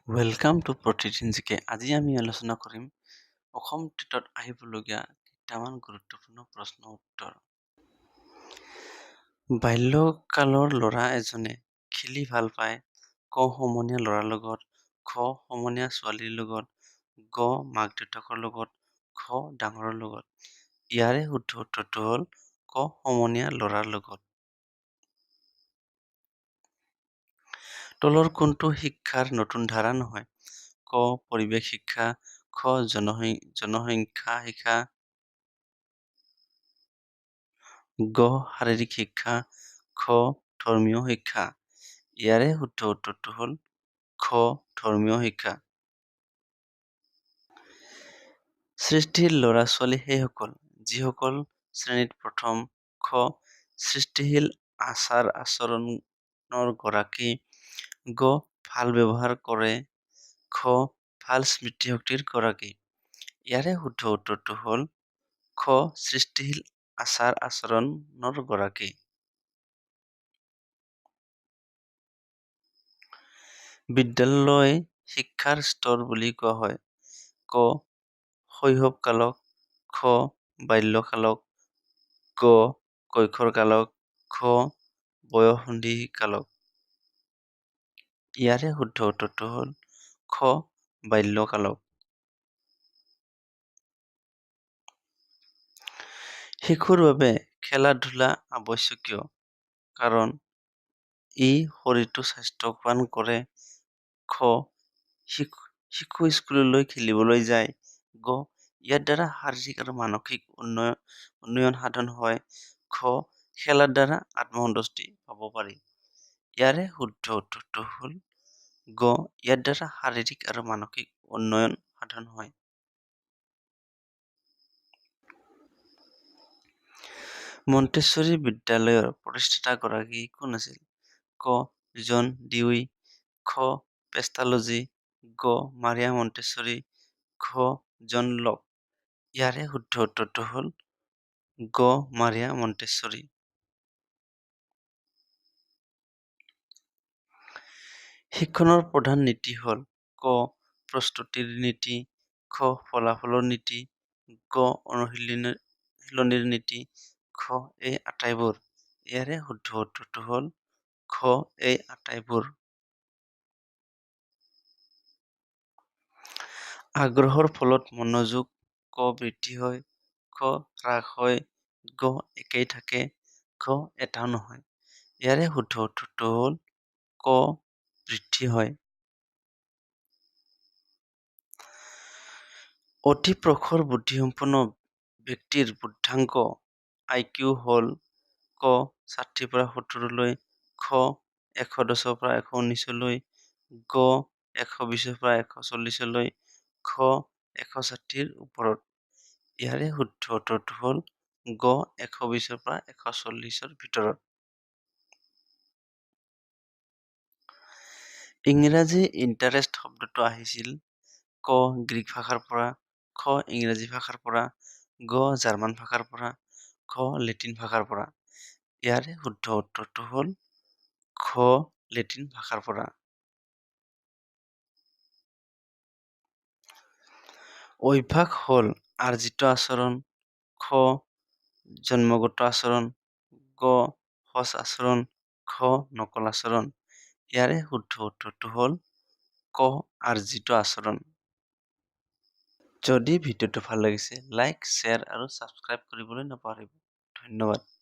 Welcome to প্ৰতিদিন জিকে। আজি আমি আলোচনা কৰিম অসম টেটত আহিবলগীয়া কেইটামান গুৰুত্বপূৰ্ণ প্ৰশ্ন উত্তৰ। বাল্যকালৰ ল'ৰা এজনে খেলি ভাল পায় ক সমনীয়া ল'ৰাৰ লগত, খ সমনীয়া ছোৱালীৰ লগত, গ মাক দেউতাকৰ লগত, ঘ ডাঙৰৰ লগত। ইয়াৰে শুদ্ধ উত্তৰটো হ'ল ক সমনীয়া ল'ৰাৰ লগত। তলৰ কোনটো শিক্ষাৰ নতুন ধাৰা নহয়? ক পৰিৱেশ শিক্ষা, খ জনসংখ্যা শিক্ষা, গ শাৰীৰিক শিক্ষা, ঘ ধৰ্মীয় শিক্ষা। ইয়াৰে শুদ্ধ উত্তৰটো হ'ল খ ধৰ্মীয় শিক্ষা। সৃষ্টিশীল ল'ৰা-ছোৱালী সেইসকল যিসকল শ্ৰেণীত প্ৰথম, খ সৃষ্টিশীল আচাৰ-আচৰণৰ গৰাকী, গ ভাল ব্যৱহাৰ কৰে, ঘ ভাল স্মৃতিশক্তিৰ গৰাকী। ইয়াৰে শুদ্ধ উত্তৰটো হ'ল খ সৃষ্টিশীল আচাৰ-আচৰণৰ গৰাকী। বিদ্যালয় শিক্ষাৰ স্তৰ বুলি কোৱা হয় ক শৈশৱকালক, খ বাল্যকালক, গ কৈশোৰকালক, ঘ বয়ঃসন্ধিকালক। ইয়াৰে শুদ্ধ উত্তৰটো হ'ল খ বাল্যকালক। শিশুৰ বাবে খেলা-ধূলা আৱশ্যকীয় কাৰণ ই শৰীৰটো স্বাস্থ্যৱান কৰে, খ শিশু স্কুললৈ খেলিবলৈ যায়, গ ইয়াৰ দ্বাৰা শাৰীৰিক আৰু মানসিক উন্নয়ন সাধন হয়, ঘ খেলাৰ দ্বাৰা আত্মসন্তুষ্টি পাব পাৰি। ইয়াৰে শুদ্ধ উত্তৰটো হ'ল গ ইয়াৰ দ্বাৰা শাৰীৰিক আৰু মানসিক উন্নয়ন সাধন হয়। মণ্টেছৰী বিদ্যালয়ৰ প্ৰতিষ্ঠাতাগৰাকী কোন আছিল? ক জন ডিউই, খ পেষ্টালজি, গ মাৰিয়া মণ্টেছৰী, ঘ জন লক। ইয়াৰে শুদ্ধ উত্তৰটো হ'ল গ মাৰিয়া মণ্টেছৰী। শিক্ষণৰ প্ৰধান নীতি হ'ল ক প্ৰস্তুতিৰ নীতি, খ ফলাফলৰ নীতি, গ অনুশীলনীৰ নীতি, ঘ এই আটাইবোৰ। ইয়াৰে শুদ্ধ উত্তৰটো হ'ল ঘ এই আটাইবোৰ। আগ্ৰহৰ ফলত মনোযোগ ক বৃদ্ধি হয়, খ হ্ৰাস হয়, গ একেই থাকে, ঘ এটাও নহয়। ইয়াৰে শুদ্ধ উত্তৰটো হ'ল ক বৃদ্ধি হয়। অতি প্ৰখৰ বুদ্ধিসম্পন্ন ব্যক্তিৰ বুদ্ধ্যাংক আই কিউ হ'ল ক 60ৰ পৰা 70লৈ, খ 110ৰ পৰা 119লৈ, গ 120ৰ পৰা 140লৈ, ঘ 160ৰ ওপৰত। ইয়াৰে শুদ্ধ উত্তৰটো হ'ল গ 120ৰ পৰা 140ৰ ভিতৰত। ইংৰাজী ইণ্টাৰেষ্ট শব্দটো আহিছিল ক গ্ৰীক ভাষাৰ পৰা, খ ইংৰাজী ভাষাৰ পৰা, গ জাৰ্মান ভাষাৰ পৰা, ঘ লেটিন ভাষাৰ পৰা। ইয়াৰে শুদ্ধ উত্তৰটো হ'ল ঘ লেটিন ভাষাৰ পৰা। অভ্যাস হ'ল আৰ্জিত আচৰণ, খ জন্মগত আচৰণ, গ সজ আচৰণ, ঘ নকল আচৰণ। ইয়াৰে শুদ্ধ উত্তৰটো হ'ল ক আৰ্জিত আচৰণ। যদি ভিডিঅ'টো ভাল লাগিছে, লাইক, শ্বেয়াৰ আৰু ছাবস্ক্ৰাইব কৰিবলৈ নাপাহৰিব। ধন্যবাদ।